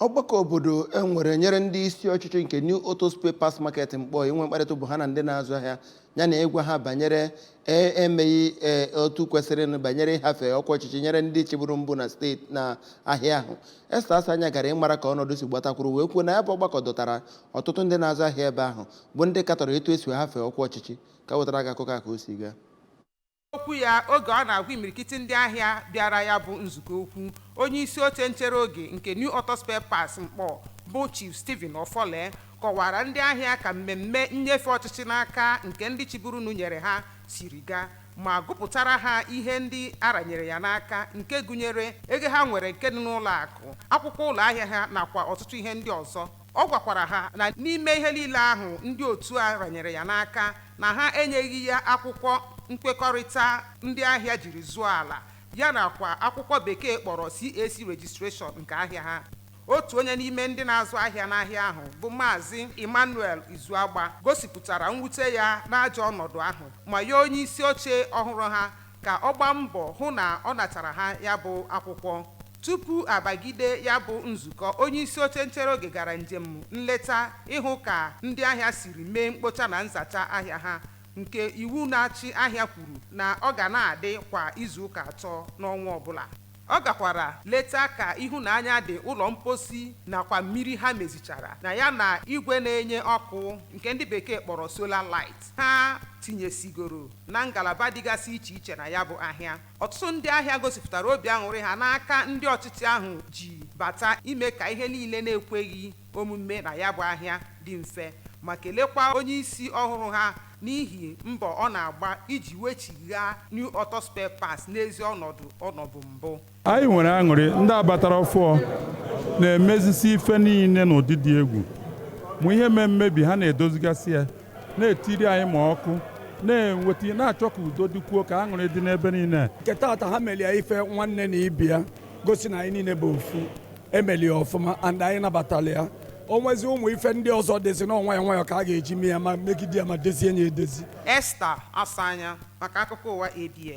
Ọgbakọ obodo e nwere nyere ndị isi ọchịchị nke New Auto Spare Parts Market Nkpor inwe mkparịta ụbụ ha na ndị na-azụ ahịa ya na ịgwa ha banyere emeghị otu kwesịrịnụ banyere ịhafe ọkwa ọchịchị nyere ndị chịburu mbụ na steeti na ahịa ahụ. Esther Asanya gara ịmara ka ọnọdụ si gbatakwuru wee kwuo na ya bụ ọgbakọ dọtara ọtụtụ ndị na-azụ ahịa ebe ahụ bụ ndị katọrọ etu esi hafe ọkwa ọchịchị. Ka wetara gị akụkọ a ka o si gaa. Okwu ya oge ọ na-agwa imirikiti ndị ahịa bịara ya bụ nzukọ okwu, onye isi oche nchere oge nke New Auto Spare Parts Nkpor bụ Chief Stephen Ofole kọwara ndị ahịa ka mmemme nnyefe ọchịchị n'aka nke ndị chiburunu nyere ha siri gaa, ma gụpụtara ha ihe ndị aranyere ya n'aka, nke gụnyere ego ha nwere nke dị n'ụlọ akụ, akwụkwọ ụlọ ahịa ha nakwa ọtụtụ ihe ndị ọzọ. Ọ gwakwara ha na n'ime ihe niile ahụ ndị otu a ranyere ya n'aka, na ha enyeghị ya akwụkwọ nkwekọrịta ndị ahịa jiri zụọ ala ya nakwa akwụkwọ Bekee kpọrọ CAC registration nke ahịa ha. Otu onye n'ime ndị na-azụ ahịa n'ahịa ahụ bụ Maazị Emmanuel Izuagba gosipụtara mwute ya n'ajọ ọnọdụ ahụ, ma yọọ onye isi oche ọhụrụ ha ka ọ gbaa mbọ hụ na ọ natara ha ya bụ akwụkwọ. Tupu abagide ya bụ nzukọ, onye isi oche nchere oge gara njem nleta ịhụ ka ndị ahịa siri mee mkpocha na nzacha ahịa ha, nke iwu na-achị ahịa kwuru na ọ ga na-adị kwa izuụka 3 n'ọnwa ọbụla. Ọ gakwara leta ka ịhụnanya dị ụlọ mposi nakwa mmiri ha mezichara na ya na igwe na-enye ọkụ nke ndị Bekee kpọrọ solar light ha tinyesigoro na ngalaba dịgasị iche iche na ya bụ ahịa. Ọtụtụ ndị ahịa gosipụtara obi aṅụrị ha n'aka ndị ọchịchị ahụ ji bata ime ka ihe niile na-ekweghị omume na ya bụ ahịa dị mfe, ma kelekwa onye isi ọhụrụ ha n'ihi mbọ ọ na-agba iji wechigha New Auto Spare Parts n'ezi ọnọdụ ọnọbụ mbụ. Anyị nwere aṅụrị. Ndị abatara ọfụọ na-emezisi ife niile n'ụdị dị egwu, mụ ihe mee mmebi ha na-edozigasị ya, na-etiri anyị ma ọkụ na-enweta, na-achọ ka udo dịkwuo, ka aṅụrị dị n'ebe niile. Nke taata ha melie ife nwanne na ibe ya, gosi na anyị niile bụ ofu. Emelie ọfụma and anyị nabatala ya. O nwezi ụmụ ife ndị ọzọ dịzi na nwayọ nwayọ ka a ga-eji mee ya ma megide ya ma dezie ya edezi. Esther Asanya maka akụkọ ụwa ABS.